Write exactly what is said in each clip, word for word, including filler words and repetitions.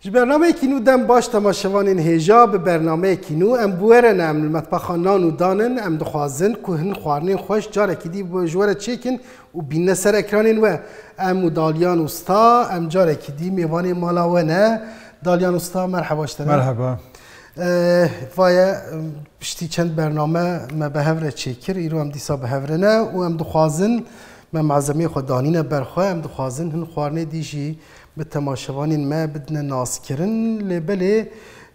Ji bernameyekî nû dem baş temaşevanên hêja, bi bernameyekî nû em bi we re ne, em li metbexa nan û dan in, em dixwazin ku hin xwarinên xweş carekî dî ji we re çêkin û bînine ser ekranên we. Em û Dalyan Usta, em carekî dî mêvanê mala we ne. Dalyan Usta, merheba ji te re. Merheba. Eh, vaye, em, piştî çend bername me bi hev re çêkir, îro em dîsa bi hev re ne û em dixwazin me malzemeyê xwe danîne ber xwe, em dixwazin hin xwarinê dî jî bi temaşevanên me bidine naskirin. Lê belê,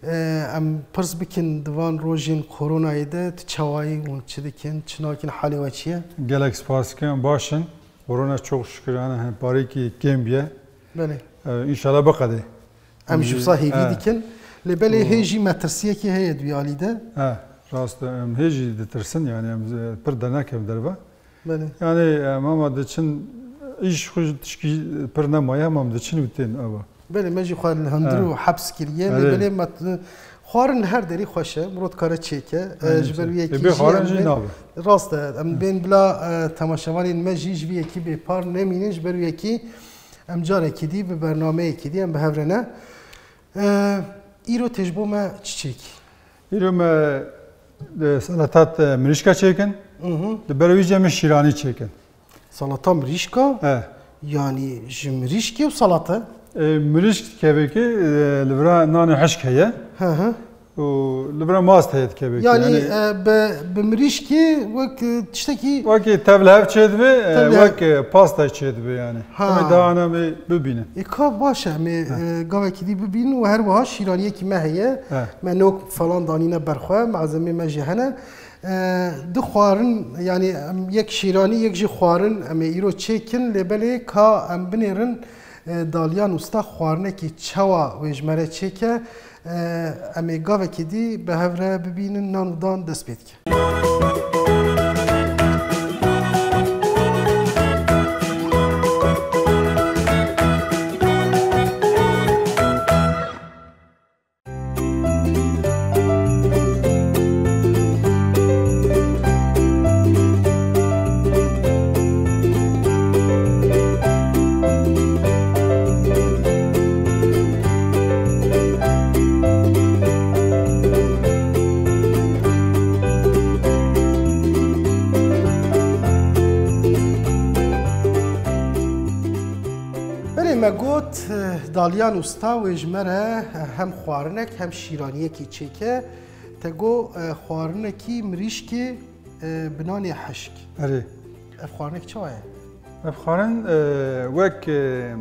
eh, em pirs bikin di van rojên koronayê de tu çawa yî, hûn çi dikin, çi nakin, halê we çi ye? Gelek spas dikim, em baş in. Korona çok şükür, yani, hem parêkî kêm bûye. Belê. Ee, înşallah biqede. Em ji wisa hêvî dikin. Lê belê hê jî metirsiyekî heye di wî alî de. He, rast e, em hê jî ditirsin, yani, em, e, pir dernekem derve. Belê. Yani, em hema diçin, îş xwe tişkî pir nemaye, hema em diçin û tên ava. Belê, me jî xwe li hundir û heps kiriye, lê belê me t-, xwarin li her derî xweş e, mirov dikare çêke. E, ji ber wî yekî jî em xwarin jî nabe. Rast e, em bên bila, e, temaşevanên me jî ji vî yekî bêpar nemînin, ji ber wî yekî em carekî dî bi bernameyekî dî em bi hev re ne. E, îro tê ji bo me çi çêkî? Îro me, e, salatat, e, mirîşka çêkin. Li ber wî jî em ê şîranî çêkin. Salata mirîşka? He. Yanî ji mirîşkê û salate? E, mirîşk dikevekê, e, li vira nanê hişk heye. Hı hı. Û li vira mast heye dikevekê. Yanî, yanî, e, bi, bi mirîşkê wek, e, tiştekî wekî tevlihev çêdibe, e, tevlihev. Wek, e, pasta çêdibe yani. Ha. Em ê daha ana em ê bibînin. E, ka baş e, em ê, e, gavekî dî bibînin û her wiha şîraniyekî me heye. He. Me nok falan danîne ber xwe, malzemê me jî hene. E, du xwarin, yanî em yek şîranî, yek jî xwarin em ê îro çêkin, lê belê ka em binêrin, e, Dalyan Usta xwarinekî çawa wê ji me re çêke, e, em ê gavekî dî bi hev re bibînin, nan û dan dest pê dike. Belê me got, Dalyan Usta wê ji me re hem xwarinek hem şîraniyekî çêke. Te got, e, xwarinekî mirîşkê, e, bi nanê hişk. Erê. Ev xwarinek çawa ye? Ev xwarin, e, wek, e,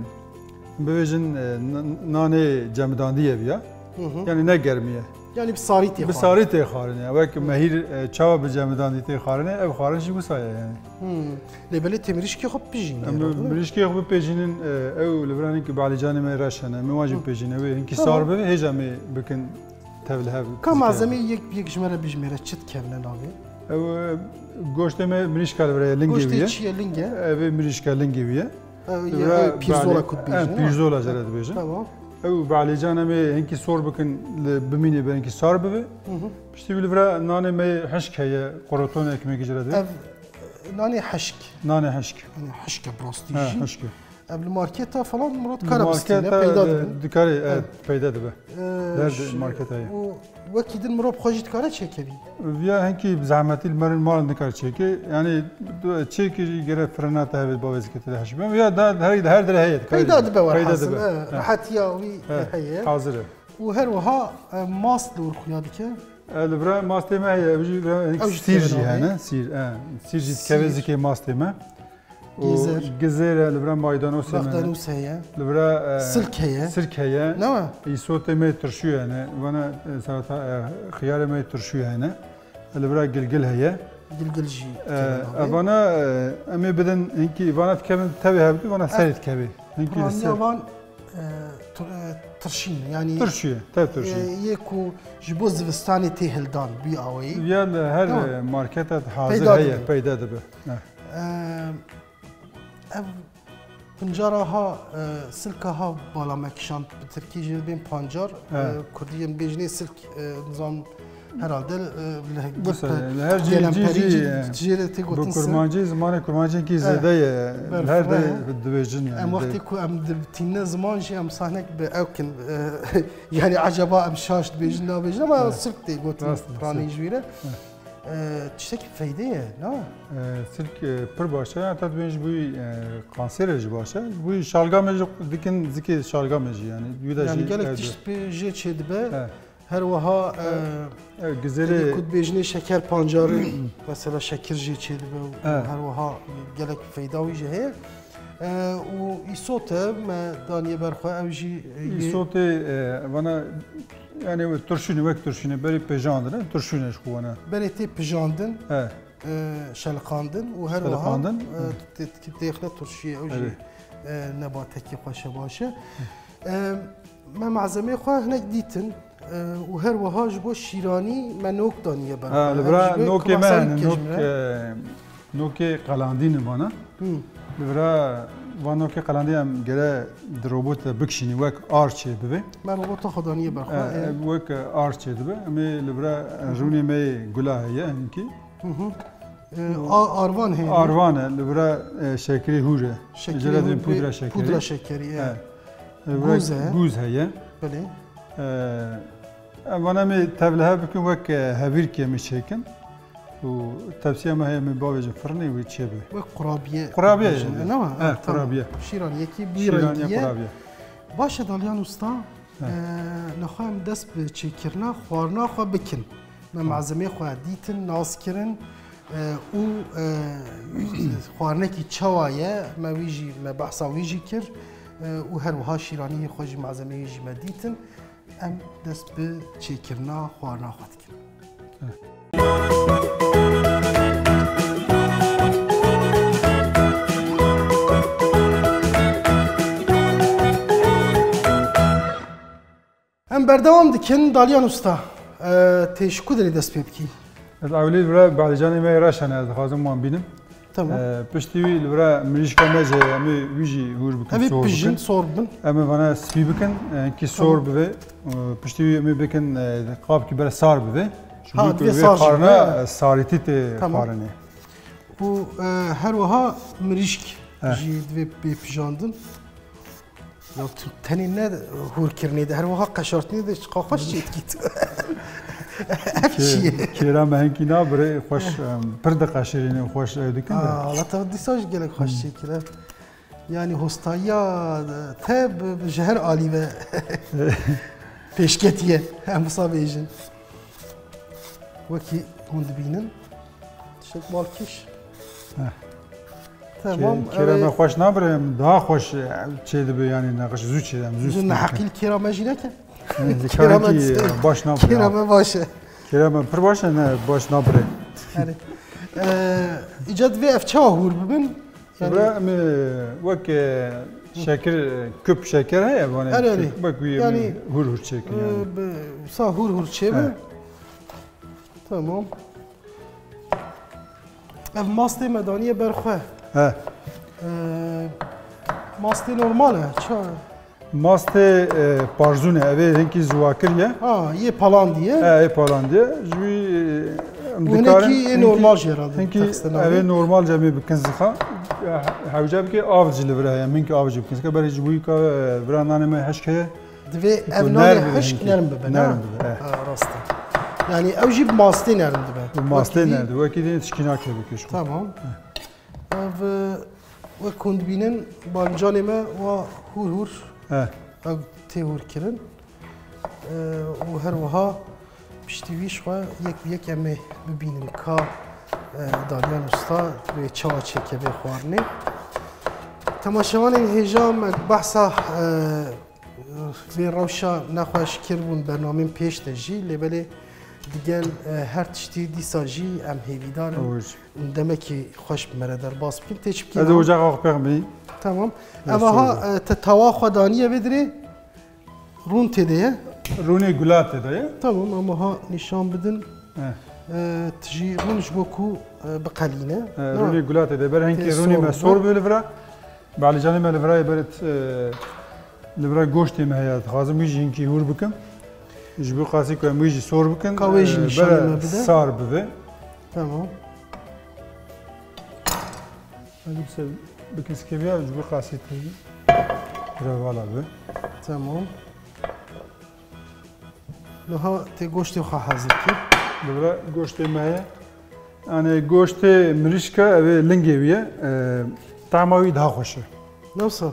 bibêjin, e, n-, nanê cemidandî ye viya. Hı hı. Yani ne germî ye. Yani bi sarî tê xwarin. Bi sarî tê xwarin ya. Wek mehîr, e, çawa bi cemidandî tê xwarin e, ev xwarin jî wisa ye yani. Hmm. Lê belê tê mirîşkê xwe bipêjînin. Em mirîşkê xwe bipêjînin, e, ew li vir hinkî balîcanê me reş hene. Em ê wan jî bipêjînin. Ew ê hinkî sar bibe, hêja em ê bikin tevlihev. Ka malzemeyê yek, yek ji me re bijmêre, çi dikevne navê? Ew, e, goştê me mirîşka li vir e, lingê wî ye. Goştê çi ye, ling e? Ev ê mirîşka lingê wî ye. Ew, pîrzola ku dibêjin, e, pîrzola jê re dibêjin. Tamam. Ew balîcan em ê hinkî sor bikin, li bimînê be hinkî sar bibe. Hı hı. Piştî wî li vir e nanê me hişk heye, qoroton ekmekî jê re dibe. Ev nanê hişk. Nanê hişk. Yanî hişk e bi rastî jî. He, hişk e. Ev li marketa falan mirov dikare bistîne, peyda dibin. Dikare, e, peyda dibe. E, her marketa ye. Û wekî din mirov xwe jî dikare çêke vî. Viya hinkî bi zehmetî li merin malin dikare çêke. Yani çêke jî gere firina te hebe bavê zikê te de hişk be. Viya da her, her dere heye. Peyda dibe, peyda dibe. E, rehetiya wî heye. Hazir e. Û her wiha, e, mast li wir xuya dike. E, li vir e mastê me heye, ev jî vir e, sîr jî hene, sîr, e, sîr jî dikeve zikê mastê me. Û gizêr e, li vir e maydanoz heye. Li vir e, e, silk heye. Silk heye. Ne? Îsotê me tirşû hene. Vana, e, salata, e, xiyarê me tirşû hene. E, li vir e gilgil heye. Gilgil jî. E, vana, e, em ê bidin hinkî, vana dikevin tevê hevdî, vana serê dikevê. Hinkî li ser. Van e, tur-, e, tirşîn, yanî, Tirşî, tev tirşî. e, yê ku ji bo zivistanê tê hildan, bi awayî. Ya li her, Tamam. e, markete hazir Peyda heye, dibe. peyda dibe. Heh. E, ev pincara ha, e, silka ha bala me kişand, bi tirkî jê dibên pancar, He. e, kurdî em bêjinê silk, e, nizam herhalde, e, li Wisa, gî-, li her cî, cî, gelemperî cî, cî, e, jê re tê bi gotin silk. kurmancî, zimanê kurmancî kî He. zêde ye, Berf, her de he. dibêjin yani, Em de. wextê ku em di-, tîne ziman jî em sahnek bi ew kin, e, yani acaba em şaş dibêjin, nabêjin ama He. silk tê gotin Rast e, piranî silk. ji wî re. He. E, tiştekî feyde ye, na? E, silk, e, pir baş e, heta dibên ji bo, e, kanserê jî baş e. Ji bo şalgamê jî dikin, zikê şalgamê jî yani. Wî de Yani jî gelek ev de. tişt pê jê çêdibe. He. Her wiha, e, Ev gizêrê têdê ku dibêjinê şeker pancarê, mesela şekir jê çêdibe û He. her wiha gelek feyda wî jî heye. E, û îsot e me daniye ber xwe, ew jî, e, yê Îsotê, e, vana, yani, turşûnê, wek turşûnê, berê pejandin, e, turşûnê ji xwe wana. Berê tê pijandin, He. e, şeliqandin û her wiha, Şeliqandin, e, hı. tê-, tê-, têxine turşiyê, ew jî, Evet. e, nebatekî xweş e, baş e. E, me malzemeyê xwe hinek dîtin, e, û her wiha ji bo şîranî me nok daniye ber Ha, xwe. li Ev vira ji bo nokê me kubasayî hene, dike ji nok, me. e, nokê qelandî ne vana. Hı. Li vira van nokê qelandî em gere di robot de bikişînî wek ar çê bibe. Me robota xwe daniye ber xwe, E, e. e, wek ar çê dibe. Em ê li vira, e, rûnê me yê gula heye hinkî. Hı hı. E, a-, arvan heye. Arvan e, li vira, e, şekerê hûr e. Şekerê Li vira hûr dibên pudra ve şekerê. pudra şekerî, e. E. Li vira Gûz e. gûz heye. Belê. E, em vana em ê tevlihev bikin wek, e, hevîrkê em ê çêkin. Û tepsiya me heye em ê bavêjin firnê wê çêbe. Wek qurabiye Qurabiye bêjin, ye. ne ma? He, Ha, tamam. qurabiye. Şîraniyekî bi Şîraniye rengî ye. qurabiye. Baş e Dalyan Usta, He. e, nexwe em dest bi çêkirina xwarina xwe bikin. Me Tamam. malzemeyê xwe dîtin, nas kirin, e, û, e, xwarinekî çawa ye, me wî jî, me behsa wî jî kir, e, û her wiha şîraniyê xwe jî, malzemeyê jî me dîtin. Em dest bi çêkirina xwarina xwe dikin. Em berdewam dikin, Dalyan Usta. E, tê ji ku derê dest pê bikî? Ez ewilî li vir Badîcanê me yê reş hene, ez dixwazim wan bînim. Tamam. E, piştî wî li vir mirîşka me jî heye, em ê wî jî hûr bikin, Em ê sor pijin, bikin. sor bibin. Em ê vana spî bikin, e, hinkî sor Tamam. bibe. E, piştî wî em ê bikin, e, qabkî bere sar bibe. Ji Ha, bo ku divê vê sar jî xwarina, bibe. e, sarîtî tê Tamam. xwarinê. Û, e, her wiha mirîşk He. jî divê bê pijandin. Ya tu tenê ne hûrkirinê de, her wiha qeşartinê de çiqa xweş çê dikî tu. Ev çi ye? Kê-, kêra me hinkî nabire, xweş, em, pir diqeşirîne, xweş ew dikin de. Aa, wala te dîsa jî gelek xweş Hmm. çêkir, ev. Yani hostayiya te bi, bi ji her alî ve pêşketiye, em wisa bêjin. Wekî hûn dibînin, tiştek balkêş. Heh. Tamam, Kê-, kêra me evet. xweş nabire, em daha xweş, e, çê dibe, yani nexweş zû çê, em zû Zû spî neheqî bikin. li kêra me jî neke. Yani Kêra me kêra ki, çê, baş nabire, kêra ya. me baş e. Kêra me pir baş e, ne baş nabire. Yani, e, îca divê ev çawa hûr bibin? Yani Bira, em, e, wek, e, şekir, e, küp şeker heye, vane Erê, erê. küp, wek wî em Yani, hûr hûr çêkin yani. e, bi, sa hûr hûr çê bi. Evet. Tamam. Ev mastê me daniye ber xwe. He. Ee, mastê normal e. Ça? Mastê, e, parzûn e. Ev ê hinkî ziwakir ye. Ha, yê palandî ye. He, ê palandî ye. Ji wî, e, em Û dikarin hinekî ê hinkî, normal jî herhalde hinkî dixistin ev ê navê. normal jî em ê bikin zixa. Hewce bike av jî li vir heye. Em hinkî av jî bikin zixa. Berê ji wî ka, e, vira nanê me heşk heye. Divê Ku ev nanê nerm bibe hişk hinkî. nerm bibe, ne? Nerm bibe, eh. Ha, rast e. Yani ew jî bi mastê nerm dibe. Bi mastê Wekî nerm dibe. Wekî dî tişkî nake bike ji xwe. Tamam. Ev, e, wek hûn dibînin, balîcanê me wa hûr hûr Eh. ew tê hûr kirin. E, û her wiha piştî wî ji xwe yek bi yek em ê bibînin ka, e, Dalyan Usta wê çawa çêke vê xwarinê. Temaşevanên hêja me behsa, e, vê rewşa nexweş kiribûn bernamên pêş de jî, lê belê Digel, e, her tiştî dîsa jî em hêvîdar in. Ew jî. Demekî xweş bi me re derbas bikin. Tê çi bikî? Ez ê ocaxa xwe pêx bî. Tamam. Ev aha, e, te tawa xwe daniye vê dirê. Rûn tê de ye. Rûnê gula tê de ye. Tamam, ama ha nîşan bidin. He. E, tijî rûn ji bo ku, e, biqelîne. He, rûnê gula tê de. Ber hinkî rûnê me sor bi li vira. Balîcanê me li virayê berit, e, li vira goştê me heye. Dixwazim wî jî hinkî hûr bikim. Ji bo qasî ku em wî jî sor bikin, ka wê jî, e, nîşanê bere me bide. Sar bibe. Tamam. Hadi bir şey bikin skevya, ji bo qasî tê. Bira vala be. Tamam. Niha tê goştê xwe hazir kir. Li vira goştê me heye. Yani goştê mirîşka ev ê lingê wî ye. E, tahma wî daha xweş e. Nasıl? E,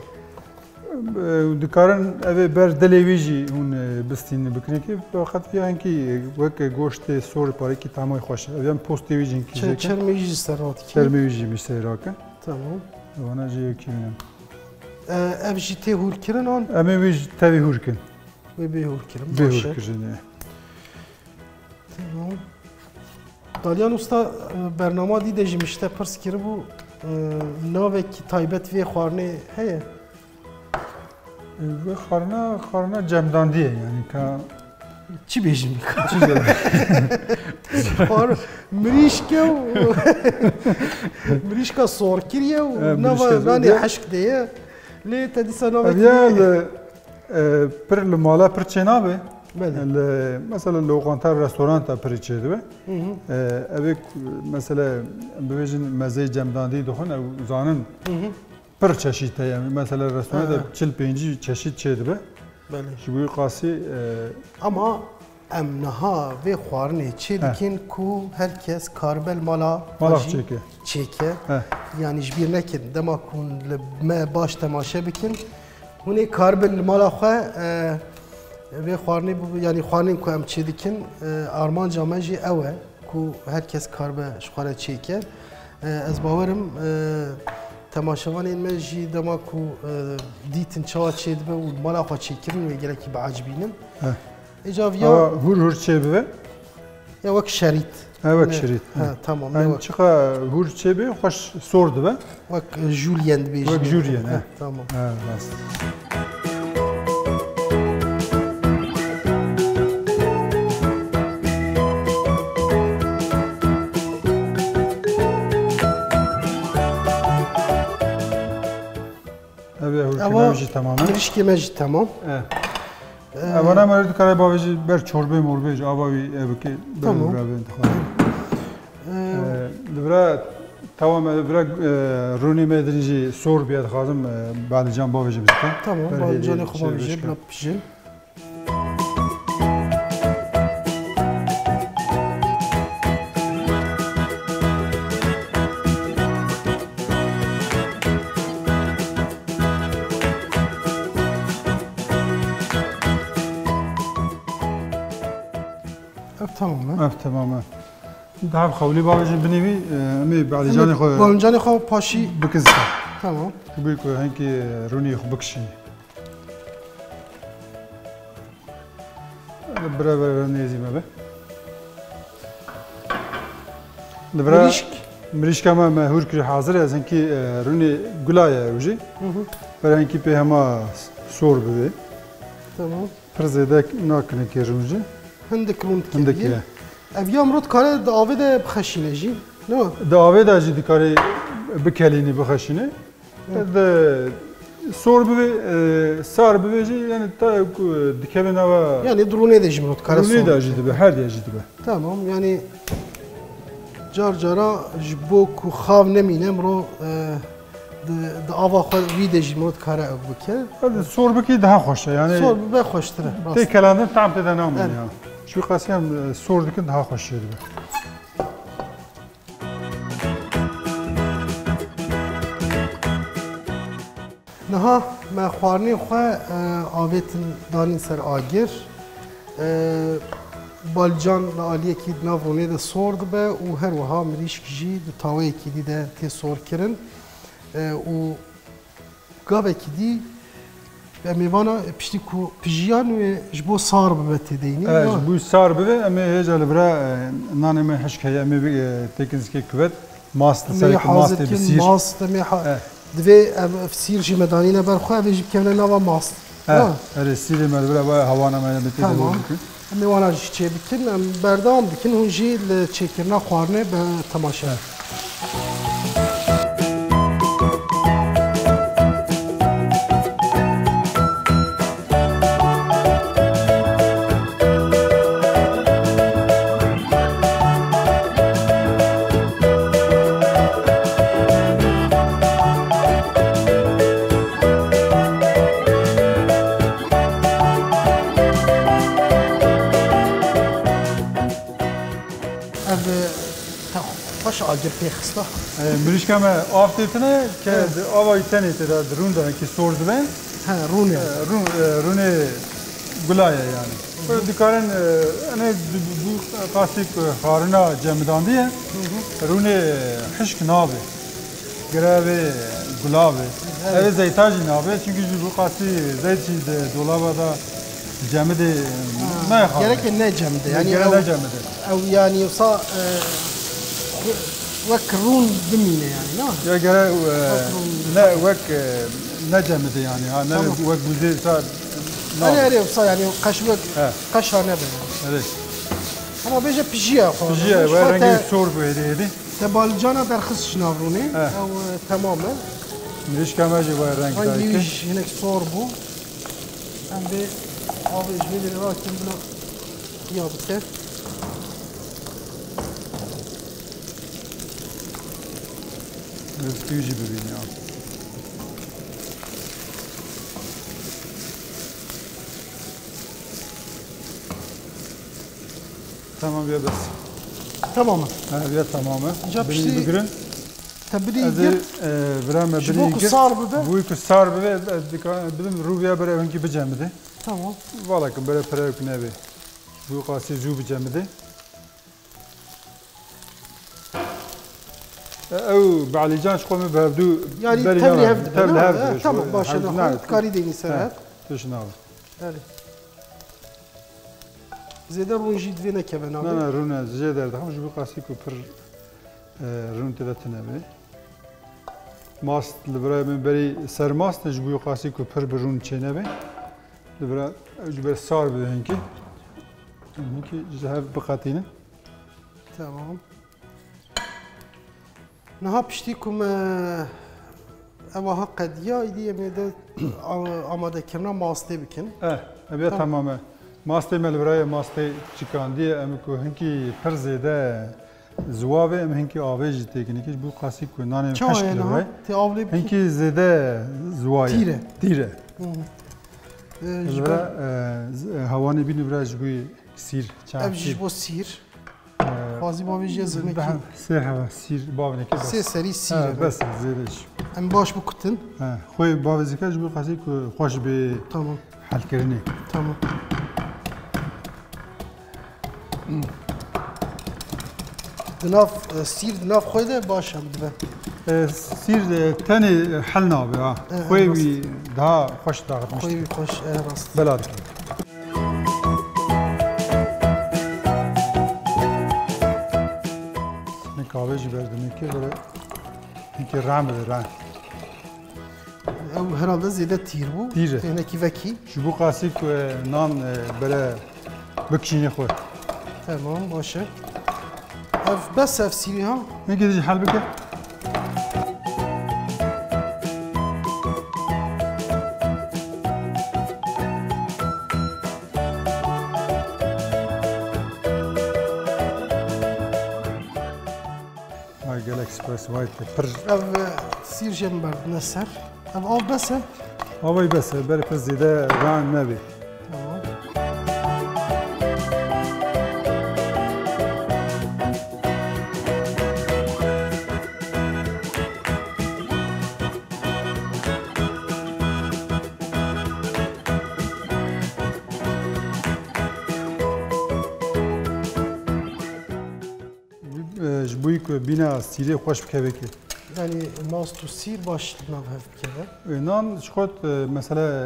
dikarin ev ê ber dilê wî jî hûn, e, bistînin bikin ki, feqet ya hinkî wek goştê sor parekî tahma wî xweş e. Ev yan postê wî jî hinkî çe-, jêke. Çermê wî jî ser rakin. Çermê wî jî mi ser rakin. Tamam. Vana jî yekî bînin. E, ev jî tê hûr kirin an? Em ê wî jî tevî hûr kin. Wê bê hûr kirin. Bê hûr kirin, e. Tamam. Dalyan Usta, e, bernama dî de jî min ji te pirs kiribû, e, navekî taybet vê xwarinê heye? E, vê xwarina, xwarina cemdandî ye, yani ka çi bêjim? Çi bêjim? Xwar-, mirîşk e û mirîşka sorkirî ye û nava nanê hişk de ye. Lê te dîsa navekî... Ev ya li E, pir li mala pir çênabe. Belê. Li, mesela li loqanta, restoranta pirî çêdibe. Hı hı. E, ev ê ku, mesela, em bibêjin mezeyê cemdandî dixwin, ew zanin. Hı hı. Pir çeşît heye. Mesela restoranta de çil pêncî çeşît çêdibe. Belê. Ji bo wî qasî, e, ama Em niha vê xwarinê çê dikin ku her kes karibe li mala xwe jî çêke. He. Yanî ji bîr nekin, dema ku hûn li me baş temaşe bikin, hûn ê karibin li mala xwe, e, vê xwarinê bi-, yanî xwarinên ku em çê dikin, e, armanca me jî ew e ku her kes karibe ji xwe re çêke. E, ez bawerim, e, temaşevanên me jî dema ku, e, dîtin çawa çêdibe û li mala xwe çêkirin, wê gelekî biecibînin. He. Îca viya... Awa hûr hûr çê bibe? Ya wek şerît. Ha, wek şerît. Ha, tamam. Yani çiqa hûr çê be, xweş sor dibe. Wek, e, julienne dibêjin. Wek julienne, he. Tamam. Ha, rast. Ev ê hûrkê me jî temam e. Mirîşkê me jî temam. E. Evana me dikare bavêjî ber çorbê morbê jî ava wî ev bike. Tamam. Ber vira bên dixwazim. E, li vira tawa me, li vira, e, rûnê me din jî sor bûye dixwazim, e, Balîcan bavêje bizike. Tamam, Balîcanê xwe bavêje, bila pijin. Ev tamam e. Ev tamam e. Daha xewlî bavêjin binê wî, e, em ê Balîcanê xwe, Balîcanê xwe paşî bikin. Tamam. Bû ku hinkî rûnê xwe bikişî. Bire bire bire nêzî me be. Li vira mirîşk. Mirîşka me, me hûr kirî hazir e, ez hinkî, e, rûnê gula ye ew jî. Hı hı. Ber hinkî pê hema sor bibe. Tamam. Pir zêde nakine kê rûn jî. Hindik rûn dike. Hindik ye. Ev ya mirov dikare di avê de bixeşîne jî. Ne? Di avê de jî dikare bikelînî, bixeşîne. Di sor bibe, e, sar bibe jî, yani ta ku dikeve nava. Yani di rûnê de jî mirov dikare sor. Rûnê de jî dibe, her diye jî dibe. Tamam, yani car cara ji bo ku xav nemîne, mirov, e, di, di ava xwe wî de jî mirov dikare ev bike. Hadi sor bikî daha xweş e, yani. Sor bibe xweştir e, rast. Tê kelandin tam tê de namîne ya. Şu qasî em, e, sor dikin daha xweş jê dibe. Niha me xwarinên xwe, e, avêtin danîn ser agir. E, Balîcan li aliyekî di nav rûnê de sor dibe û her wiha mirîşk jî di taweyekî dî de tê sor kirin. E, û gavekî dî Em ê vana piştî ku pijiyan wê ji bo sar bibe têdeyî, Evet, ya? Ji bo sar bibe, em ê hêja li vira, e, nanê me hişk heye, em ê bi, e, têkin zikê kuvet, mast li Em ê serê ku hazir mastê bi kin, sîr. Mast, em ê ha-, Evet. divê ev, ev sîr jî me danîne ber xwe, ev ê jî bikevine nava mast. Evet, Ha. erê sîrê me li vira vaya hewana me em ê tê de Tamam. bikin. Em ê wana jî çê bikin, em berdewam dikin, hûn jî li çêkirina xwarinê be temaşe. Evet. Ev, e, te xweş agir pê xista. E, mirîşka me av tê tine ke Evet. di ava wî tenê tê de di rûn de wekî sor dibe. He, rûnê. E, rûn, e, rûnê gula ye yani. Hı hı. Dikarin, e, ene du, du, du qasî ku xarina cemidandiye, Hı hı. rûnê hişk nabe. Gire vê gula be. Evet. Ev zeyta jî nabe, çünkü ji bo qasî zeyt jî di dolaba da cemidê Ha, nayê xarin. Gerek ne cemidê, yani Gerek ew, ne cemidê. ew yani wisa, e, wek rûn bimîne yani, ne? Ya gere, e, Wek rûn ne, bimîne. wek, e, ne cemidê yani, ha, ne Tamam. wek buzê sa Erê, nabe. erê, wisa yani qeş wek He. qeşa nebe yani. Evet. Ama bêje pijiye xwe. Pijiye, Xwe we rengê te sor bu êdî êdî. Te balicana derxist ji nav rûnê. He. Ew, e, temam e. Mirîşka me jî vay reng Rengî dayê wî ki. jî hinek sor bû. Em vê avê ji vê derê rakin bila ya bike. Rifkî jî bibîn ya. Tamam ya bes. Tamam e. Ha, ya tamam e. Ca Binî piştî bigirin. Te bidî Ez ê, gir. e, vira me Ji binî bo ku gir. sar bibe. Bûyî ku sar bibe, ez dika-, bidim rûviya bere hinkî bicemidê. Tamam. Vala kim bere pirewk nebe. Bûyî qasî zû bicemidê. E, ew Belîcan ji xwe min bi hevdû Yani berî tevlî nava. hev dibe, Tevlî ne? hev dibe, E, ji tamam, xwe baş e, hev ne, dibe. xwe dikarî deynî ser He, hev. tişt nabe. Belê. Zêde rûn jî divê nekeve navê. Na, na, rûn e, jê derdixim, ji bo qasî ku pir, e, rûn tê de tune be. Mast li virayê min berî ser mast e, ji bo qasî ku pir bi rûn çê nebe. Li vira, ew ji ber sar bibe hinkî. Hinkî ji hev biqetînin. Tamam. Niha piştî ku me ev aha qediya, îdî em ê de a-, amadekirina mastê bikin. Eh, ev ya Tamam. temam e. Mastê me li virayê mastê çikandiye, em ku hinkî pir zêde ziwa be, em hinkî avê jî têkin. Hinkî ji bo qasî ku nanê Çawa hişk ye li niha? virayê. Tê av lê bikî? Hinkî zêde ziwa ye. Tîr e. Tîr e. Hı hı. Ee, Li ji vira, ber e, z-, e, hewanê bîn li vira ji bo sîr, çav Ev jî sîr. ji bo sîr. Xwazî bavê jî ez hinekî Daha sê heva sîr bavneke bes. Sê serî sîr Ha, e. bes e, zêde jî. Em baş bikutin. Ha, xwê bavê zika ji bo qasî ku xweş bê Tamam. helkirinê. Tamam. Di nav, e, sîr di nav xwe de baş em dibe. E, sîr, e, tenê hel nabe ha. E, Xwê rast. wî daha xweş daxitmiş Xwê dike. wî xweş, e, rast. Bela dike. Hinek avê jî berdimê kir, böyle hinkî ram bide, ram. Ew herhalde zêde tîr bû. Tîr e. Tênekî vekî. Ji bo qasî ku, e, nan, e, bere bikişînê xwe. Tamam, baş e. Ev bes ev sîrê ha? Hinkî jî hel bike. Ay, gelek spas, vay te pir. Ev, e, sîr jê min berdine ser. Ev av bes e? Avê bes e, berê pir zêde ran nebe. Tamam. E, ji bo ku bîna sîrê xweş bikeve ki. Yanî mast û sîr baş li nav hev bikeve. E, nan ji xwe, e, mesela, e,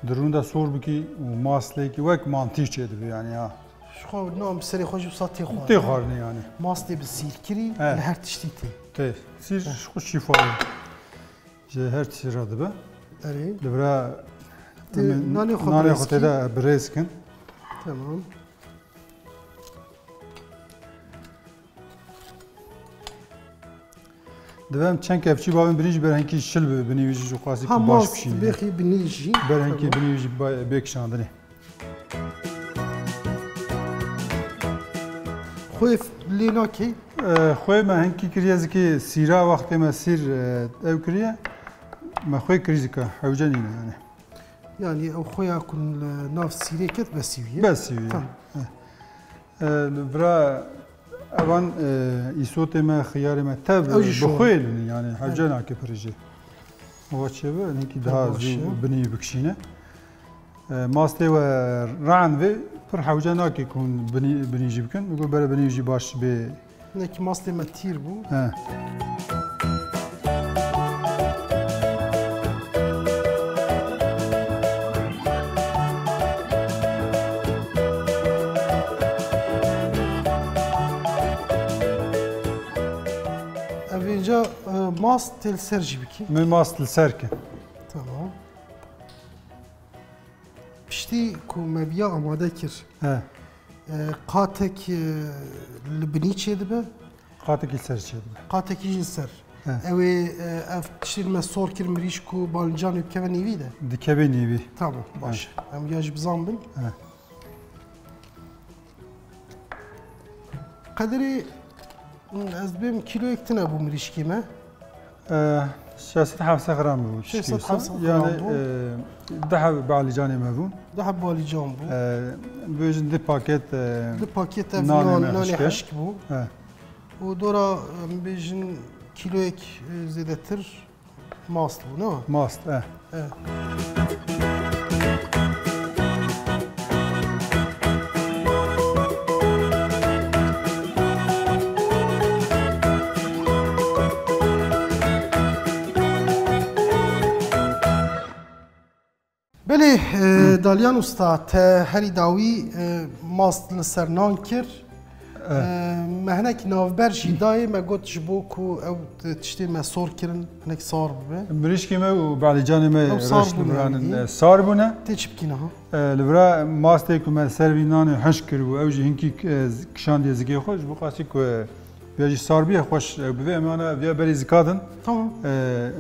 Di rûn de sor bikî û mast lê kî wek mantî çêdibe yani ya. Ji xwe nam bi serê xwe jî wisa tê xwarin. Tê xwarinê yani. Mastê bi sîrkirî He. li her tiştî tê. Tê. Sîr He. ji xwe şîfa ye. Ji her tiştî re dibe. Erê. Li vira Tê em ê nanê xwe nanê birêz xwe kî. tê de birêz kin. Tamam. Divem çend kevçî bavên birî jî ber hinkî şil bi binî wî jî ji xwasî Ha, ku baş mast bişîne. bêxî binî jî. Ber hinkî Tamam. binî wî jî ba-, bê kişandinê. Xwê f-, lê nakê? E, xwê me hinkî kiriye zikê sîra wextê me sîr, e, ew kiriye. Me xwê kirî zika, hewce nîne yani. Yani ew xwêya ku li nav sîrê ket besî wî ye? Besî wî ye. Tamam. E, li vira evan, e, îsotê me, xiyarê me tev Ew jî bi şor. xwê lin, yani hewce Evet. nake pir jî. Ava çêbe, hinkî Tev daha baş zû e. binî bikişîne. E, mastê we ran vê, pir hewce nake ku hûn binî, binî jî bikin. Bi ku bere binî jî baş bê. Hinekî mastê me tîr bû. He. Ev vêca, e, mast tê li ser jî bikî. Min mast li ser kir. Tamam. Piştî ku me viya amade kir, He. e, qatek, e, li binî çêdibe? Qatekî li ser çêdibe. Qatekî jî li ser. He. Ew ê, e, ev tiştê me sor kir, mirîşk û balincan ê bikeve nêvî de? Dikeve nêvî. Tamam, baş. He. Em ya jî bizan bin. He. Qedirê, ez dibêm kîloyek tune bû mirîşkê me. E, şeş sed heft sed gram bû. Şeş sed heft sed gram Yani, bû. e, du heb balîcanê me bûn. Du heb balîcan bû. E, bêjin du paket, e, Du paket ev nanê nan, me nanê hişk e. hişk bû. He. Û dora, em bêjin kîloyek, e, zêdetir. Mast bû, ne? Mast, e. E. Belê, e, Dalyan Usta, te herî dawî, e, mast li ser nan kir. E. E, me hinek navber jî dayê, me got ji bo ku ew tiştê me sor kirin, hinek sar bibe. Mirîşkê me û balîcanê me Ew sar reş li bûne viranin, yî. e, sar bûne. Tê çi bikî niha? E, li vira mastê ku me ser vî nanê hişk kiribû, ew jî hinkî, e, kişandiye zikê xwe, ji bo qasî ku, e, viya jî sar biye, xweş, e, bivê em ana viya berî zikadin. Tamam. E,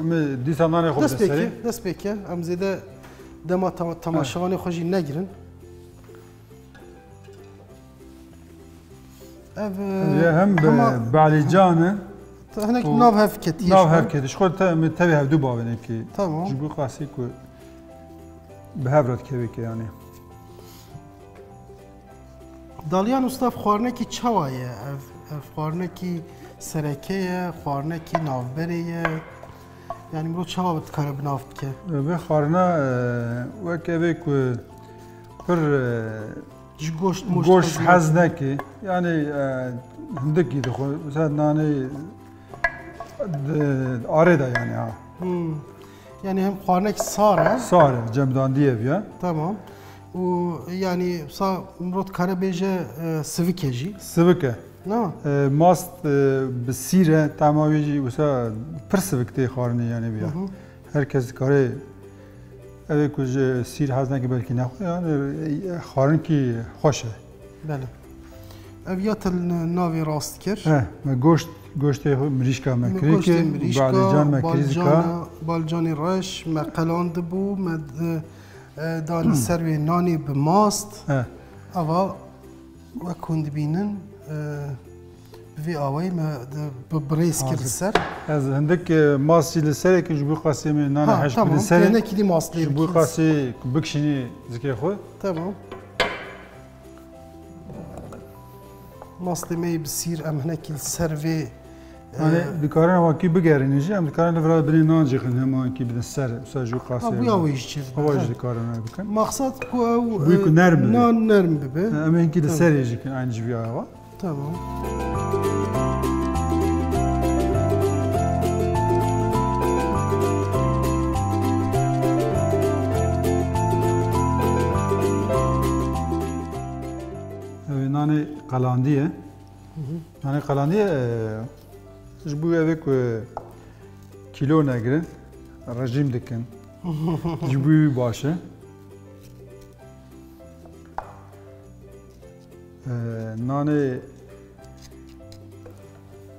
em ê dîsa nanê xwe Dest bidin serê. pêke, dest pêke. Em zêde dema ta-, temaşevanê xwe jî negirin. Ev, e, Ya hem bi hema balîcan e hinek û nav hev ketî nav ji hev xwe. ketî. Ji xwe te, em ê tevî hevdû bavêne ki. Tamam. Ji bo qasî ku bi hev re dikeve ki yani. Daliyan Usta, ev xwarinekî çawa ye? Ev, ev xwarinekî sereke ye, xwarinekî navberê ye. Yani mirov çawa dikare bi nav bike? Vê xwarina, e, wek evê ku pir, e, Ji goşt, moşt goşt hez hez nake. nake. Yani, e, hindikî dixwe. Mesela nanê di arê de yani ha. Hmm. Yani hem xwarinek sar e. Sar e, cemdandiye viya. Tamam. Û yani sa mirov dikare bêje, e, sivik e jî. Sivik e. Na? E, mast, e, bi sîr e, tema wê jî wisa pir sivik tê xwarinê yani viya. Hı hı. Her kes dikare, ev ê ku ji sîr hez neke belkî nexwe, yani, e, xwarinkî xweş e. Belê. Ev ya te li navê rast kir. He, me goşt, goştê xwe mirîşka me Me kirê goştê ki, mirîşka, balîcan me kirî zika. balcana-, balcanê reş, me qelandibû, me, e, e, danî ser wê nanê bi mast. He. Ava wek hûn dibînin, e, bi vê awayî me di, bi birêz kir li Hazir. ser. Ez hindik, e, mast jî li serê ki ji bo qasê me nane Ha, heşk tamam. bidin serê. Tênekî dî mast lê Ji bo bikî. qasê ku bikişînî zikê xwe. Tamam. Mastê me yê bi sîr em hinekî li ser vê, Yani e, dikarin hema kî bigerînin jî, em dikarin li vira binê nan jî xin hema kî bidin ser, ser ji bo qasê Ha, bu me. ya wê jî çêdibe. Hava Ha. jî dikarin ew bikin. Maksat ku ew, Ji bo ku e, nerm bibe. nan nerm bibe. Ha, em hinkî li Tamam. serê jî kin aynı ji vî ava. Tamam. Nanê qelandiye. Hı hı. Nanê qelandiye, e, ji bo evê ku kîlo negirin, rejîm dikin. Ji bo wî baş e. E, nanê, e,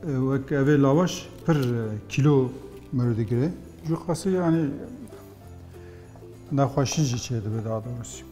wek evê lawaş pir, e, kîlo miro digire. Ji qasî, yanî, nexweşî jî çêdibe daha doğrusu.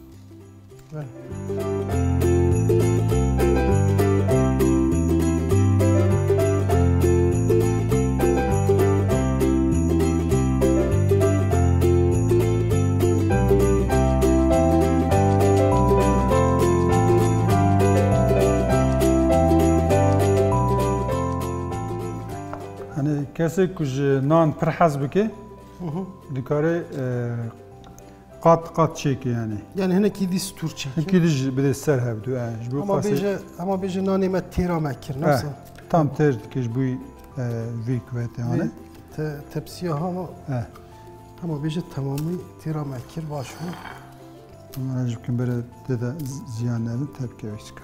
Hani kesê ku ji nan pir hez bike, Hı hı. dikare, e, qat qat çêke yani. Yani hinekî dî stûr çêke. Hinekî dî jî bide ser hevdu, e, ji bo Ama qasî bêje, ama bêje nanê me têra me kir, Eh, nasıl? tam têr dike ji bo, e, vî kuvetê Vê hane. te-, tepsiya hava. Eh. Ama bêje temamî têra me kir, baş bû. Ama ez ji kim bere tê de z-, ziyan nebin, tepke wî çika.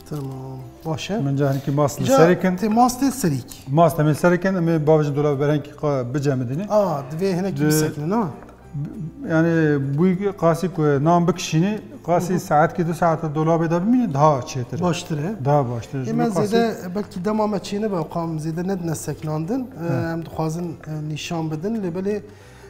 Tamam, baş e. Min ca hinekî mast li Ca serê kin. Tê mast tê serîk. Mast em ê serê kin, em ê bavêjin dolabê berhenkî qa-, bicemidîne. A, divê hinekî Di- bisekine, na? B-, yani bu qasî ku nan bikişînî, qasî Hı hı. saetkî du saeta dolabê de bimîne daha çêtir e. Baştir e. Daha baştir e. Ê Ji me bu qasî zêde, belkî dema me çênebe, qam zêde nedine seknandin. E, He. em dixwazin, e, nîşan bidin, lê belê,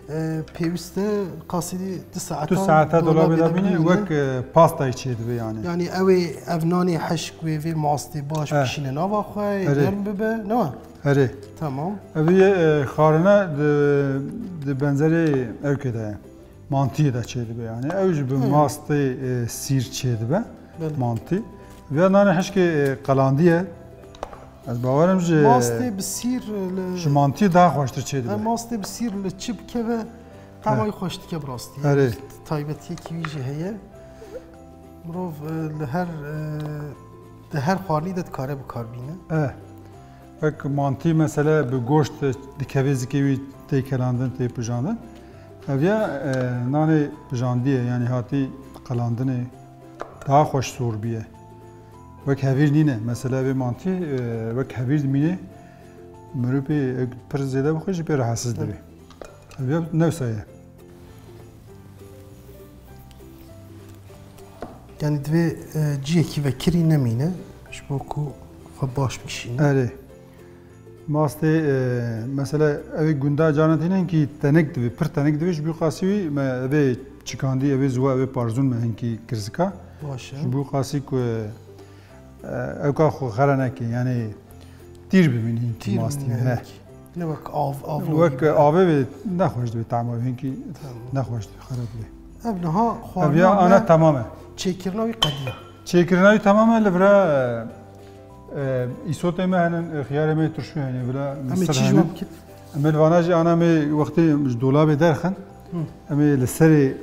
e, pêwîst e qasî du saeta Du saeta dolabê dolabê de de bimîne, bimîne. wek, e, pastayê çêdibe yani. Yani ew ê ev nanê hişk wê vê mastê baş Eh. bikişîne nava xwe, Erê. germ bibe, ne? Erê. Tamam. Ev yê, e, xarine di, di benzerê ewkê de ye. Mantiyê de çêdibe yani. Ew jî bi Hı. mastê, e, sîr çêdibe. Belê. Mantî. Vê nanê hişkê, e, qelandî ye. Ez bawerim ji Mastê bi sîr li ji mantiyê daha xweştir çêdibe. Em mastê bi sîr li çi bikeve, He. tamay xweş dike bi rastî. Erê. Taybetiyekî wî jî heye. Mirov, e, li her, e, di her xwarinî de dikare bi kar bîne. Eh. Wek mantî mesele bi goşt dikeve zikê wî tê kelandin, tê pijandin. Ev ya, e, nanê pijandî ye, yanî hatî qelandinê daha xweş sor bîye. Wek hevîr nîne. Mesele vê mantî, e, wek hevîr dimîne. Mirov pê, e, pir zêde bixwe jî pê rahatsiz dibe. Ev ya newsa ye. Yani divê, e, ciyekî vekirî nemîne, ji bo ku xwe baş bikişîne. Erê. Mastê, e, mesela ew ê gunda caran tîne hinkî tenik divê, pir tenik divê, ji bo qasî wî me evê çikandî, evê ziwa, evê parzûn me hinkî kirzika. Baş e. Ji bo qasî ku, e, Ew ka xwe xera neke, yani tîr bibîn hinkî Tîr mastî bibîn, he. hinkî. Ne wek av, av Wek bibîn. avê vê nexweş dibê, tama hinkî Tamam. nexweş dibê, xera dibê. Ev niha Ev xwarina ya me ana tamam e. çêkirina wî qediya. Çêkirina wî tamam e, li vira, e, e, îsotê me henin, e, xiyarê me turşu hene, vira Em ê misir çi ji wan henin. bikin? Em ê li vana jî ana me wextê ji dolabê derxin. Hı. Em ê li serê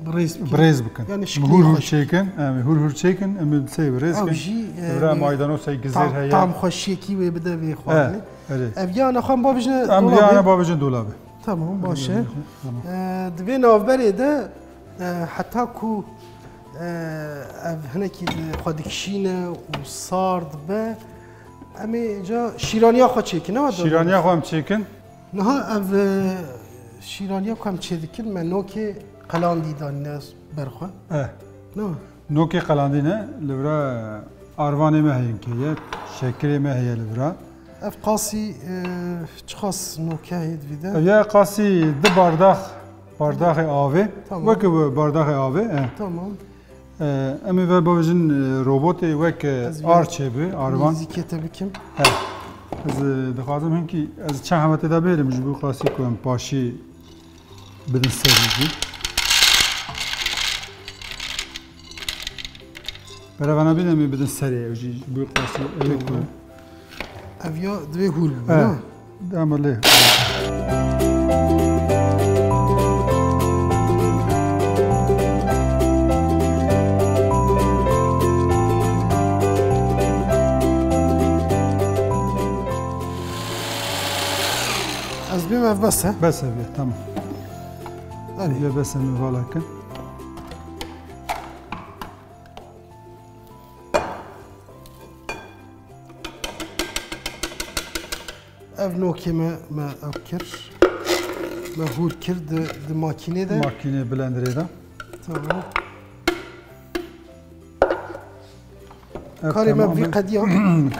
Bi rêz bikin. bi rêz bikin. Yani Em şiklî hûr hûr xweş. çêkin, em ê hûr hûr çêkin, em ê li serê bi rêz Ew bikin. jî, e, Li vira bir maydanoz heye, gizêr tam, heye. tam xweşiyekî wê bide vê xwarinê. Evet, evet. Ev ya nexwe em bavêjine Em dolabê. ya ne bavêjin dolabê. Tamam, baş e. Tamam. E, di vê navberê de, e, heta ku, e, ev hinekî di xwe dikişîne û sar dibe, em ê ca şîraniya xwe çêkin, ne? Şîraniya xwe em çêkin. Niha ev, e, şîraniya ku em çêdikin, me nokê qelandî danîne ber xwe. Eh. Ne? Nokê qelandî ne, li vira arvanê me heye heye, şekirê me heye li vira. Ev qasî, e, çiqas noke heye di vî de? Ev ya qasî du bardax, bardaxê avê. Tamam. Weke bardaxê avê, eh. Tamam. Em ê ve bavêjin, e, robotê wek, e, Ez vê ar çêbi, arvan. Nêzîkê te bikim. He. Ez, e, dixwazim hinkî, ez çend heme tê de bihêlim ji bo qasî ku em paşî bidin serê jî. Berevana bîn em ê bidin serê ew jî ji bo qasî ew ê ku Ev ya divê hûr bibe, He. ne? Dema lê. Ez bêm ev bes e. Bes e, tamam. Erê. Bes e, min vala kin. Ev nokê me, me ev kir. Me hûr kir di, di makînê de. Makînê blenderê de. Tamam. Ev Karê me tamam vî e. Qediya.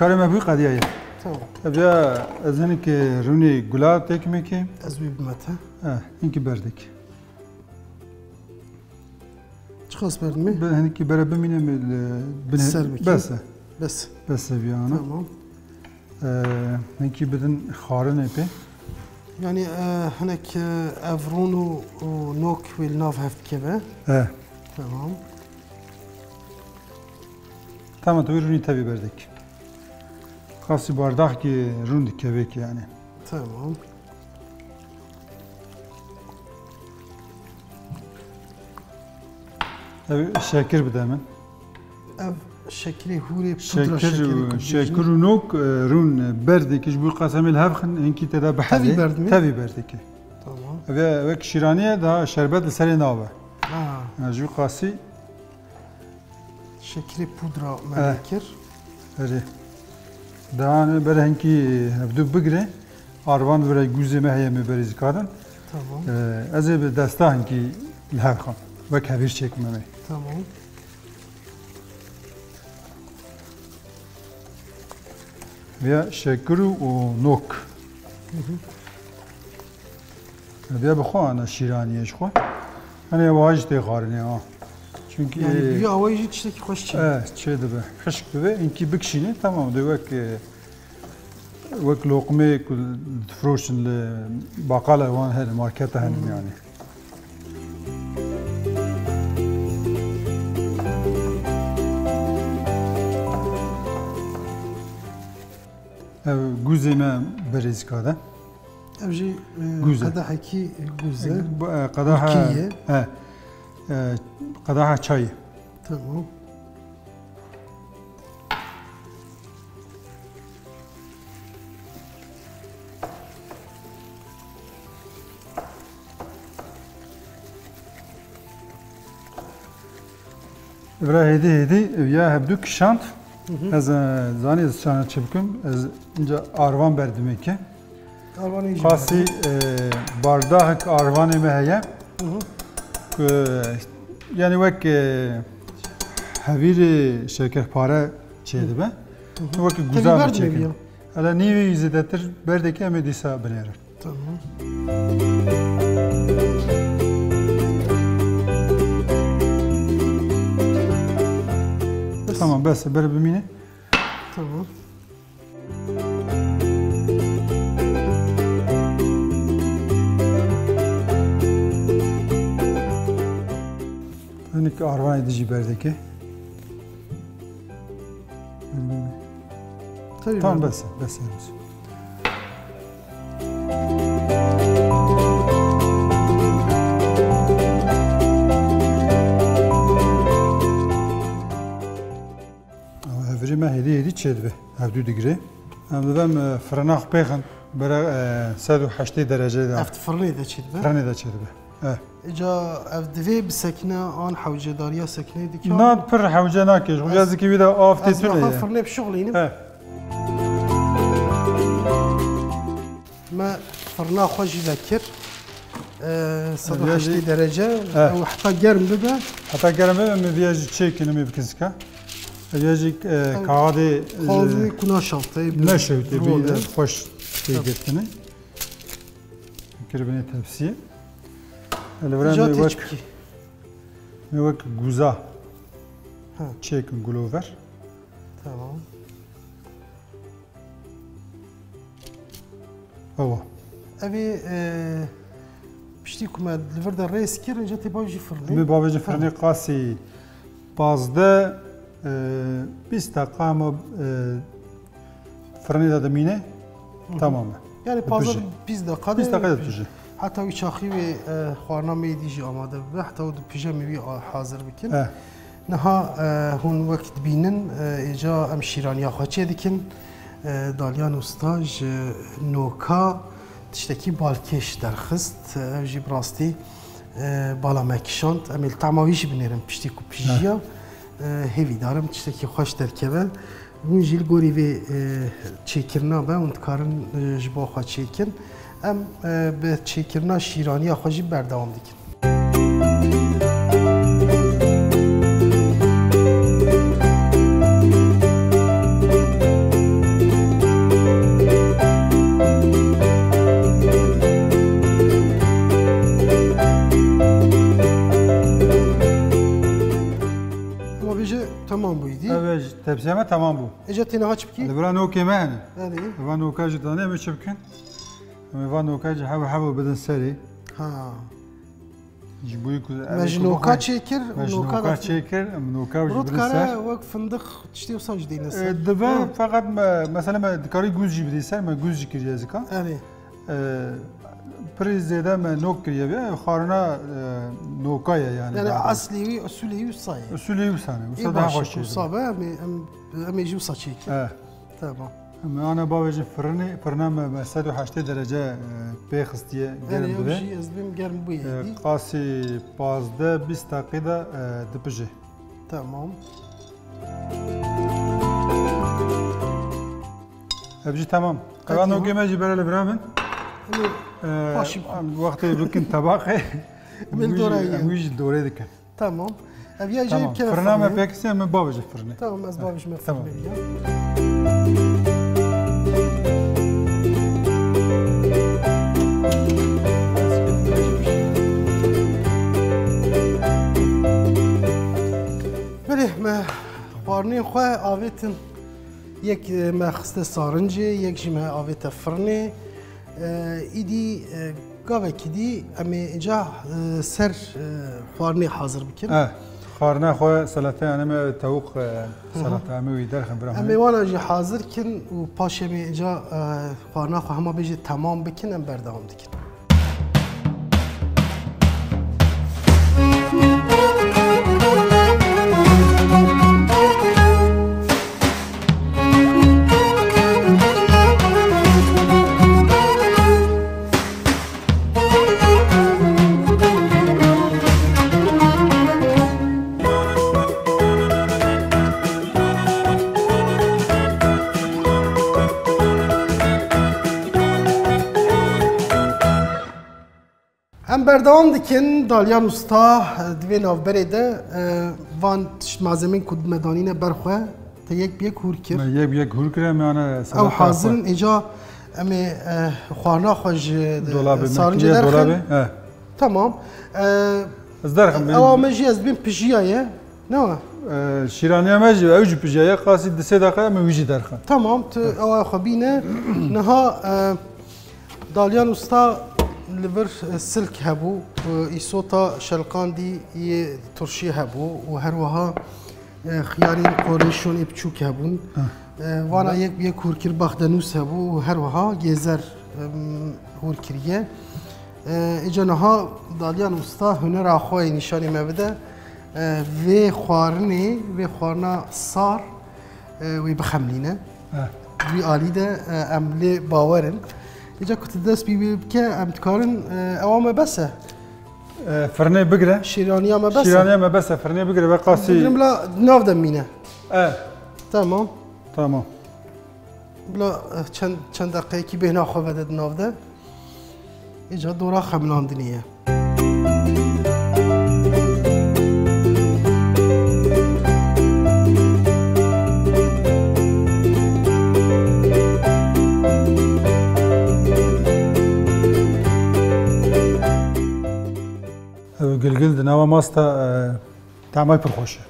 Karê me vî qediya ye. Tamam. Ev ya ez hinek rûnê gula têk me kê. Ez wî bime te. Eh, hinkî berdek. Çiqas berdimê? Bi hinkî bere bimîne me li bin. Ser bikî. Bes e. Bes. Bes e viyana. Tamam. Ee, hinkî bidin xarinê pê. Yani, e, hinek, e, ev rûn û, û nok wê li nav hev dikeve. E. Tamam. Tamam, tu wê rûnî tevî berdek. Qasî bardaxkî rûn dikeve ki yani. Tamam. Ev şekir bide min. Ev şekirê hûrê pudra şekirê ku dibêjin. Şekir û nok, e, rûn, e, berdekî ji bo qasemê li hev xin, hinkî te de bihezê. Tevî berdimê? Tevî berdekî. Tamam. Ev, ev wek şîranî ye, daha şerbet li serê nabe. Ha. Yani ji bo qasî Şekirê pudra me Eh. lê kir. Erê. Dane bere hinkî hevdu bigire. Arvan bire guzê me heye me berî zikadin. Tamam. Eh, ez ê bi desta hinkî li hev xam. Wek hevîr çêkime me. Tamam. Veya şekir û, û nok. Hı hı. Diya bi xwe ana şîraniyê ji xwe. Hani ew jî tê xwarinê ha. Çünkü Yani e, duya awayî jî tiştekî xweş çê. E, çê dibe. Hişk dibe. Inkî bikişîne, tamam de wek, e, wek loqmê ku difroşin li baqala wan hene, marketa hene Hmm. yani. Ev guzê me berêzika de. Ev jî, e, Guz e. qedehekî guz e. Bu, e, qedeha, Tirkî ye. He. E, qedeha çayê. Tamam. Vira hêdî hêdî ya hevdu kişand. Hı hı. Ez, e, zanî ez çana çi bikim. Ez inca arvan berdimê ke. Arvanê jî Qasî, berdimê. E, bardahek arvanê me heye. Hı hı. Ku, yani wek, e, hevîrê şekerpare çêdibe. Hı hı. Wek Tevî guza berdimê çêkin. Biya. Hele nîvî zêdetir berdekî em ê dîsa binêrin. Tamam. Tamam, bes, bere bimîne. Tamam. Hinek arvanê dijî berdeke. Tabii Tamam, ben- bes, bes. Ew hevrê me hêdî hêdî çêdibe. Hevdû digire. Em dibem, e, firina xwe pêxin. Bere, e, sed û heştê dereceyê de. Ev di firnê de çêdibe? Firnê de çêdibe. E. Îca ev divê bi sekine an hewcedariya sekineyê dike? Na, pir hewce nake. Ji Ez- xwezekî wî de av tê Ez tune naxwe ye. Firnê bişuxlînim. He. Me firna xwe jî vekir. E, sed û heştê Ev yajî- derece. He. Ew heta germ bibe. Heta germ bibe, me viya jî çêkin, me bikin zika. Ev yajî, e, Ev kaxadê, e, xwazê ku naşewte, bi neşewte, bi rol e. Xweş tê Tabii. girtine. Kiribine tepsiyê. Li vir Îca me tê wek, çi bikî? Me wek guza Ha. çêkin gulo ver. Tamam. Ewa. Ev ê, e, piştî ku me li vir de rêz kir, îca tê bavêjî firnê. Me bavêjî firnê Tamam. qasî pazdeh, e, bîst deqa me, e, Firnê de dimîne, Hı hı. tamam e. Yani Dipije. Pazdeh bîst deqa de Bîst deqa de dipije. Heta wî çaxî wê, e, xwarina me yê dî jî amade bibe, heta wê dipije me wî a-, hazir bikin. Eh. Niha, e, hûn wek dibînin, e, êca em şîraniya xwe çê dikin. E, Dalyan Usta ji noka tiştekî balkêş derxist. Ev jî bi rastî, e, bala me kişand. Em ê li tama wî jî binêrin piştî ku pijiya. Eh. E, hêvîdar im tiştekî xweş derkeve. Hûn jî li gorî vê, e, çêkirina be, hûn dikarin, e, ji bo xwe çêkin. Em, e, bi çêkirina şîraniya xwe jî berdewam dikin. Hema bêje, temam bû îdî. Ev e, tepsiya me temam bû. Êca tê niha çi bikî? Li vira nokê me hene. Belê. Li va noka jî danê, em ê çi bikin? Em ê va noka jî hev hev bidin serê. Ha. Ji bo ku Me ji noka çêkir, me ji noka noka da çêkir, em noka jî bidin ser. Rût kare wek findiq tiştê wisa jî dêne ser. E, dibe, ha, feqet me, mesela me dikarî guz jî bidî ser, me guz jî kiriye zika. Erê. E, pirî zêde me nok kiriye be, xwarina, e, noka ye yani. Yani eslî wî, usulê wî wisa ye. Usulê wî wisa ne, wisa daha xweş çêdibe. Wisa be, em ê, em, em ê jî wisa çêkin. E. Tamam. Em ana bavêjin firinê, firina me, me sed û heştê derece, e, pê xistiye, germ dibe. Yanî ew jî ez dibêm germ bûye. E, qasî pazdeh bîst deqî de, e, dipije. Tamam. Ev jî tamam. Qevan nokê me jî bere li vira min. Hemî, e, paşî em wextê bikin tebaqê. Em wî jî, em wî jî dorê dikin. Tamam. Ev ya jî keve firna me pêkise, em bavêje firinê. Tamam, ez bavêjime firinê ya. Belê, me xwarinên xwe avêtin. Yek, e, me xiste sarincê, yek jî me avête firinê. E, îdî, e, gavekî dî em ê înca, e, ser, e, xwarinê hazir bikin. E, xwarina xwe, selata, yanî me tewik, e, selata, em ê wî derxin bira. Em ê wana jî hazir kin û paşê em ê înca, e, xwarina xwe hema bêjî temam bikin, em berdewam dikin. Em berdewam dikin, Dalyan Usta, e, di vê navberê de, e, van tişt malzemên ku me danîne ber xwe, te yek bi yek hûr kir. Me yek bi yek hûr kir, em ane. Ew hazir in, îca em ê, e, xwarina xwe ji, e, sarincê derxin. Dolabê, he. Tamam. E, ez derxim, ewa me jî ez dibêm pijiyaye. Ne wa? E, şîraniya me jî, ew jî pijiyaye, qasî di sê deqe em ê wî jî derxin. Tamam, tu ewa xwe bîne. Niha, e, Dalyan Usta li vir, e, silk hebû, e, îsota şelqandî yê turşî hebû û her wiha, e, xiyarên qorêşonê biçûk hebûn. E, vana yek bi yek hûr kir, baxdenûs hebû û her wiha gêzer, em, hûr kiriye. E, îca niha Dalyan Usta hunera xwe yê nîşanî me bide. E, vê xwarinê, vê xwarina sar, e, wê bixemlîne. He. Wî alî de, e, em lê bawer in. Îca ku tu dest pê wê bike, em dikarin, e, ewa me bes e. E, firnê bigire. Şîraniya me bes e. Şîraniya me bes e, firnê bigire, ve qasî. Bigrin bila di nav de mîne. E. Tamam. Tamam. Bila, eh, çend, çend deqeyekî bêhna xwe vede di nav de. Îca dora xemilandinê ye. Ev gilgil di nava masta, eh, tamay pir xweş e.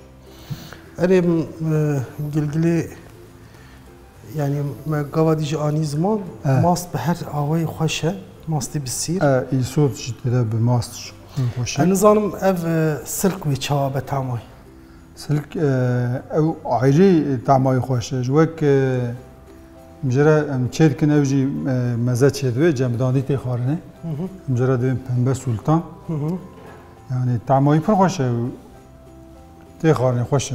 Erê, m-, e, gilgilê, yanî me gava dî jî anî ziman, eh, mast bi her awayî xweş e, mastê bi sîr. Eh, îsot jî tê de bi mast jî xweş e. Ez nizanim ev, e, silk wê çawa be tamay? Silk, e, ew ayrî tamayî xweş e. Ji wek, e, em jê re em çê dikin, ew jî, e, meze çê dibe, cemidandî tê xwarinê. Hı hı. Em jê re dibên pembe sultan. Hı hı. Yanî tamayî pir xweş e. Tê xwarinê xweş e.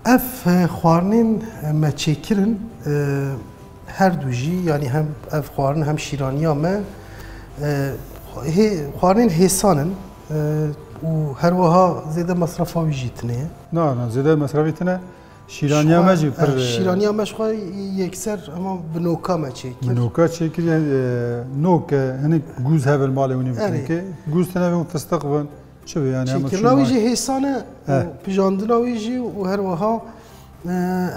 Ev, e, xwarinên me çêkirin, e, her du jî, yanî hem ev xwarin hem şîraniya me, e, hê-, xwarinên hêsan in, e, û her wiha zêde mesrefa wî jî tune ye. Na, na, zêde mesrefî tune. Şîraniya me jî pir, e, şîraniya me ji xwe yekser hema bi noka me çêkir. Bi noka çêkir, yani, e, nok, e, hinek gûz hev li malê hûnê bikin. Erê. Ke gûz tune bin, fistix bin, çi be yani, hema çêkirina wî jî hêsan e, û pijandina wî jî û her wiha, e,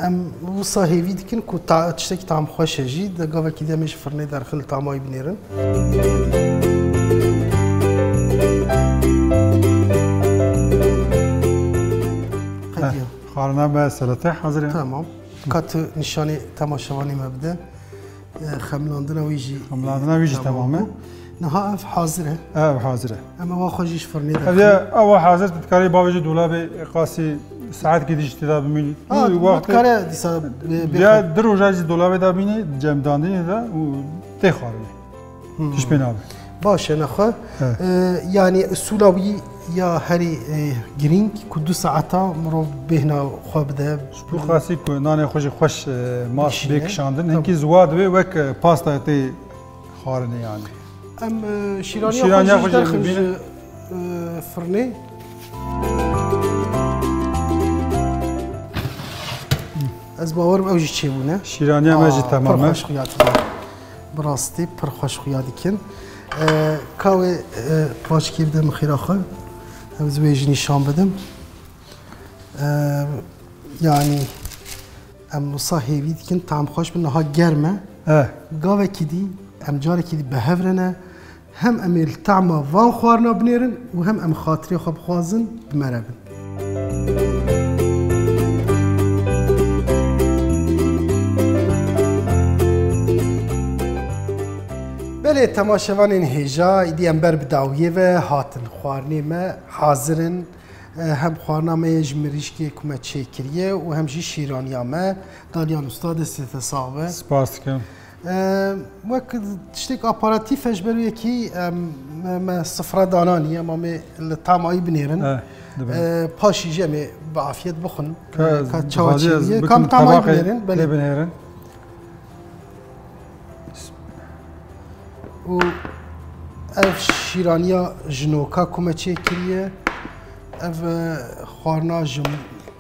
em wisa hêvî dikin ku ta-, tiştekî tam xweş e jî, de gavekî de em ê ji firnê derxin li tama wî binêrin. Qediya. Xwarina me selate hazir e. Tamam. Ka tu nîşanî temaşevanê me bide. E, xemilandina wî jî, xemilandina wî jî temam e. Niha ev hazir e. Ev hazir e. Em ê wa xwe jî ji firnê derxin. Ev ya, ew hazir, tu dikarî bavêjî dolabê qasî saetkî dî jî tê de bimînî. Ha, tu dikare dîsa bê, bê ya xwe. Du roja jî dolabê de bînî, cemdandinê de û tê xwarinê. Hmm. Tişt pê nabe. Baş e, nexwe. Evet. E, yani usula wî ya herî, e, girîng ku du saeta mirov bêhna xwe bide. Ji bo qasî ku nanê xwe jî xweş, e, mast bê kişandin. Tamam. Hinkî ziwa dibe wek, e, pasta tê xwarinê yani. Em, e, şîraniya xwe jî derxin ji, e, firnê. Ez bawerim ew jî çêbûne. Şîraniya me jî temam e. Pir xweş xuya dike. Bi rastî pir xweş xuya dikin. E, ka wê, e, paçkê bide min xêra xwe. Ew ez wê jî nîşan bidim. E, yani em wisa hêvî dikin, tam xweş bin, niha germ e. Gavekî dî, em carekî dî bi hev re ne. Hem em ê li tahma van xwarina binêrin û hem em xatirê xwe bixwazin bi me re bin. Belê, temaşevanên hêja, îdî em ber bi dawiyê ve hatin. Xwarinê me hazir in. E, hem xwarina me yê ji mirîşkê ku me çêkiriye û hem jî şîraniya me. Dalyan Usta, destê te sax be. Spas dikim. E, wek tiştek aparatîf e, ji ber wê yekî, em, me, me sifra dana niye, em ê li tamayî binêrin. E, dibe. E, paşî jî em ê bi afiyet bixwin. Ka, e, ka çawa çêbûye. Kam tamayî binêrin, belê. Lê binêrin. Û ev şîraniya ji noka ku me çêkiriye, ev, e, xwarina ji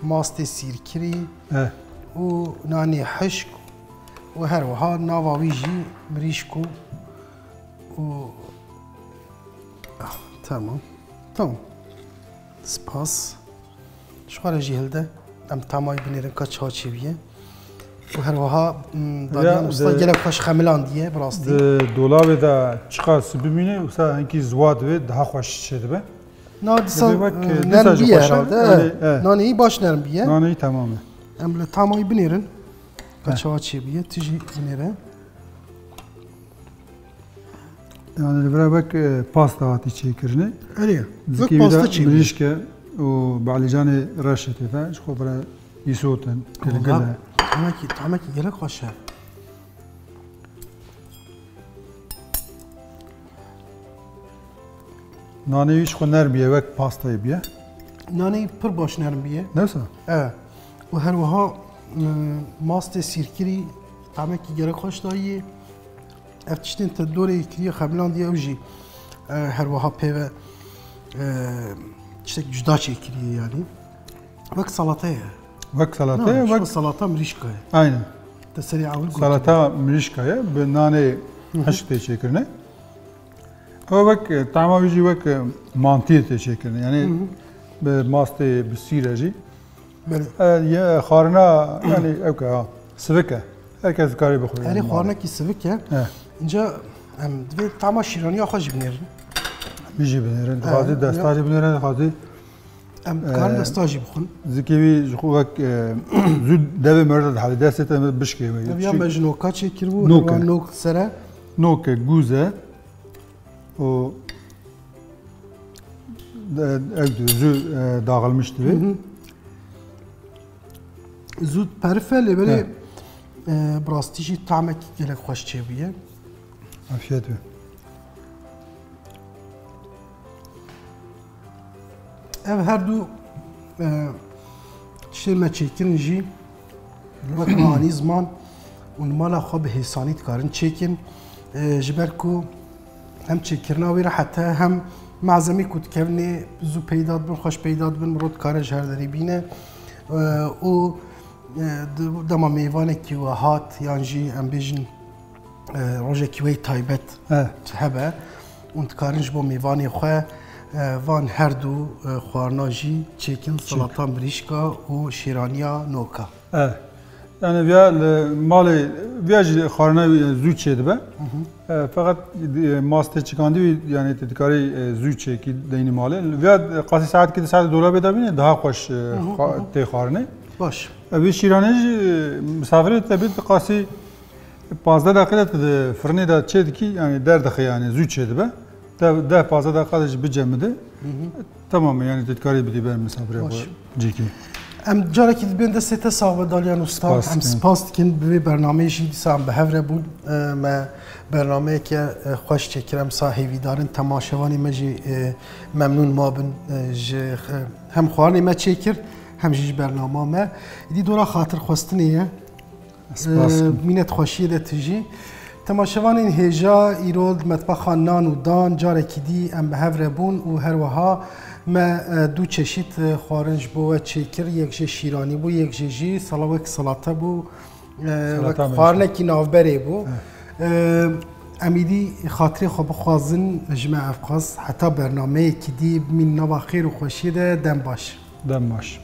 mastê sîrkirî û nanê hişk û her wiha nava wî jî mirîşk û, û, ah, tamam. Tamam. Spas. Ji xwe re jî hilde. Em tamayî binêrin ka çawa çêbûye. Û her wiha, m, Dalyan Usta gelek xweş xemilandiye, bi rastî. Di dolabê de çiqas bimîne, wisa hinkî ziwa dibe, daha xweş çêdibe. Na dîsa, e, nerm bîye herhalde. Naneyî baş nerm bîye. Naneyî temam e. Em li tamayî binêrin. Ka çawa çêbûye, tu jî binêre. Yani li vir wek, e, pasta hatî çêkirinê. Erê, wek pasta çêbûye. Mirîşk e û balîcanê reş e tê de. Ji xwe vir îsot in, gilgil e. Tahmekî, tahmekî gelek xweş e. Nanê wî ji xwe nerm bîye, wek pastayê bîye. Nanê wî pir baş nerm bîye. Ne wisa? E. Û her wiha, e, mastê sîrkirî tahmekî gelek xweş dayî. Ev tiştên te dorê kiriye xemilandiye, ew jî, e, her wiha pê ve, e, tiştek cuda çêkiriye yani. Wek salata ye. Wek salata ye, wek salata mirîşka ye. Aynen. Te serê ewil gotiye. Salata mirîşka ye, bi nanê hişk tê çêkirine. Ew wek, e, tahma wî jî wek, e, mantiyê tê çêkirine. Yani bi mastê, bi sîre jî. Belê. E, ye, xwarina, yani, ew ke, ha, sivik e. Her kes dikarî bixwe, yani, xwarinekî sivik e. He. Înca em divê tama şîraniya xwe jî binêrin. Wî jî binêrin. He, dixwazî desta jî binêrin, dixwazî, em dikarin, e, desta jî bixwin. Zikê wî ji xwe wek, e, zû devê me re dihelê, destê te me bişkê me. Ev ya me ji noka çêkiribû, nok e. Nok sere. Nok e, gûz e. O, e, ev dibe, zû, e, dağılmış dibe. Hı hı. Zû perif e, lê belê, e, bi rastî jî tamekî gelek xweş çêbûye. Afiyet be. Ev her du, e, tiştên me çêkirin jî wek me anî ziman û li mala xwe bi hêsanî dikarin çêkin. E, ji ber ku hem çêkirina wî rehet e, hem malzemê ku dikevin ê zû peyda dibin, xweş peyda dibin, mirov dikare ji her derê bîne. E, û E, di-, dema mêvanekî we hat, yan jî em bêjin, e, rojekî wê taybet Eh, hebe, hûn dikarin ji bo mêvanê xwe, e, van her du, e, xwarina jî çêkin, salata mirîşka û şîraniya noka. eh. Yani viya li malê, viya jî xwarina wî zû çêdibe. E, feqet, e, mast tê çikandî wî, yani tê dikarî, e, zû çêkî deynî malê. Viya qasî saet ki di saet dolabê de bîne, daha xweş, e, Hı hı, xwa- hı hı. tê xwarinê. Baş. E, vê şîranê jî, e, misafirê te bê qasî pazdeh deqî de tu di firinê de çê dikî, yani derdixe, yani zû çêdibe. De, deh pazdeh deqa de jî bicemide. Tamam, yani tu dikarî bidî ber misafirê Baş. xwe cêkî. Em carekî dibên destê te sax be Dalyan Usta. Spas Em dikim. spas dikin bi vê bernameyê jî dîsa em bi hev re bûn. E, me bernameyeke, e, xweş çêkir. Em sa hêvîdarin temaşevanê me jî, e, memnûn mabin, e, ji, e, hem xwarinê me çêkir hem jî ji bernama me. Îdî dora xatirxwestinê ye. Spas Ee, dikim. Mînet xweşiyê de tijî. Temaşevanên hêja, îro di metbexa nan û dan carekî dî em bi hev re bûn û her wiha me, e, du çeşît, e, xwarin ji bo we çêkir. Yek jê şîranî bû, yek jê jî sala wek salate bû. E, Salata wek me xwarinekî navberê bû. E, em îdî xatirê xwe bixwazin ji me evqas heta bernameyekî dî bimîn nava xêr û xweşiyê de dem baş. Dem baş.